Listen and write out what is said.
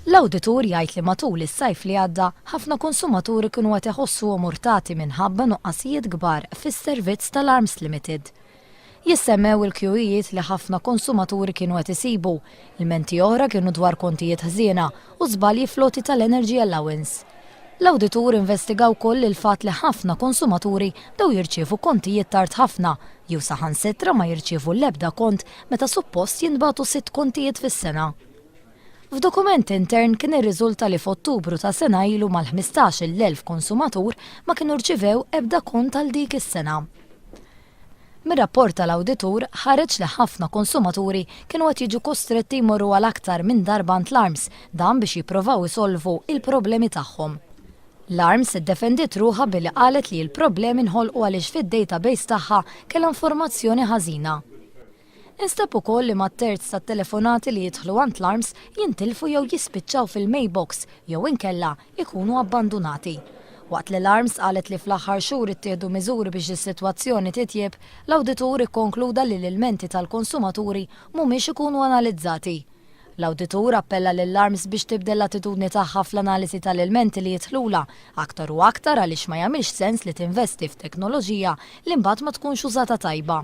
L-awditur jgħid li matul is-sajf li għadda, ħafna konsumaturi kienu qed iħossuhom urtati minħabba nuqqasijiet kbar fis-servizz tal-Arms Limited. Jissemmew il-kjuwijiet li ħafna konsumaturi kienu qed isibu, ilmenti oħra kienu dwar kontijiet ħżiena u żbalji fl-għoti tal-energy allowance. L-awditur investiga wkoll il-fatt li ħafna konsumaturi bdew jirċievu kontijiet tard ħafna jew saħansitra ma jirċievu l-ebda kont meta suppost jintbagħtu sitt kontijiet fis-sena. F'dokument intern kien irriżulta li f'Ottubru ta' sena ilu mal-15,000 konsumatur ma kienu rċivew ebda kont għal dik is-sena. Mir-rapport tal-awditur ħareġ li ħafna konsumaturi kienu qed jiġu kostretti jmorru għal aktar minn darba għand l-ARMS, dan biex jipprovaw isolvu il-problemi tagħhom. L-ARMS iddefendiet ruħha billi qalet li l-problemi nħolqu għaliex fid-database tagħha kellha informazzjoni ħażina. Instab ukoll li mat-terz tat-telefonati li jidħlu għand l-ARMS jintilfu jew jispiċċaw fil-mailbox jew inkella ikunu abbandunati. Waqt li l-ARMS qalet li fl-aħħar xhur ittieħdu miżuri biex is-sitwazzjoni titjieb, l-awditur ikkonkluda li l-ilmenti tal-konsumaturi mhumiex ikunu analizzati. L-awditur appella lill-ARMS biex tibdel l-attitudni tagħha fl-analiżi tal-ilmenti li jidħlulha, aktar u aktar għaliex ma jagħmilx sens li tinvesti f'teknoloġija li mbagħad ma tkunx użata tajba.